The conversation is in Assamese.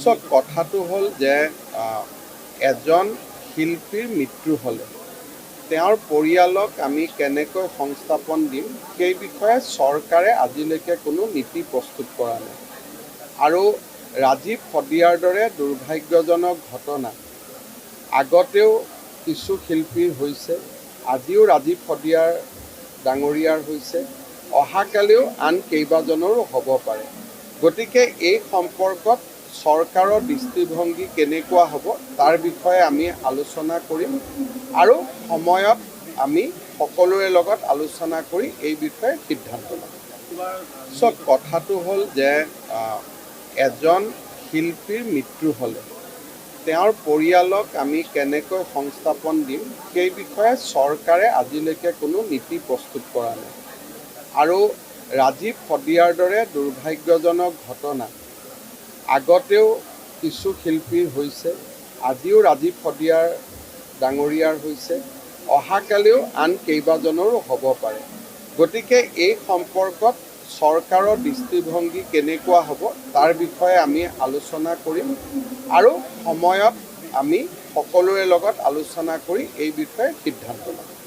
চ' কথাটো হ'ল যে এজন শিল্পীৰ মৃত্যু হ'লে তেওঁৰ পৰিয়ালক আমি কেনেকৈ সংস্থাপন দিম, সেই বিষয়ে চৰকাৰে আজিলৈকে কোনো নীতি প্ৰস্তুত কৰা নাই। আৰু ৰাজীৱ শদিয়াৰ দৰে দুৰ্ভাগ্যজনক ঘটনা আগতেও কিছু শিল্পীৰ হৈছে, আজিও ৰাজীৱ শদিয়াৰ ডাঙৰীয়াৰ হৈছে, অহাকালিও আন কেইবাজনৰো হ'ব পাৰে। গতিকে এই সম্পৰ্কত চৰকাৰৰ দৃষ্টিভংগী কেনেকুৱা হ'ব, তাৰ বিষয়ে আমি আলোচনা কৰিম আৰু সময়ত আমি সকলোৰে লগত আলোচনা কৰি এই বিষয়ে সিদ্ধান্ত ল'ম। চ' কথাটো হ'ল যে এজন শিল্পীৰ মৃত্যু হ'লে তেওঁৰ পৰিয়ালক আমি কেনেকৈ সংস্থাপন দিম, সেই বিষয়ে চৰকাৰে আজিলৈকে কোনো নীতি প্ৰস্তুত কৰা নাই। আৰু ৰাজীৱ শদিয়াৰ দৰে দুৰ্ভাগ্যজনক ঘটনা আগতেও কিছু শিল্পীৰ হৈছে, আজিও ৰাজীৱ শদিয়াৰ ডাঙৰীয়াৰ হৈছে, অহাকালিও আন কেইবাজনৰো হ'ব পাৰে। গতিকে এই সম্পৰ্কত চৰকাৰৰ দৃষ্টিভংগী কেনেকুৱা হ'ব, তাৰ বিষয়ে আমি আলোচনা কৰিম আৰু সময়ত আমি সকলোৰে লগত আলোচনা কৰি এই বিষয়ে সিদ্ধান্ত ল'ম।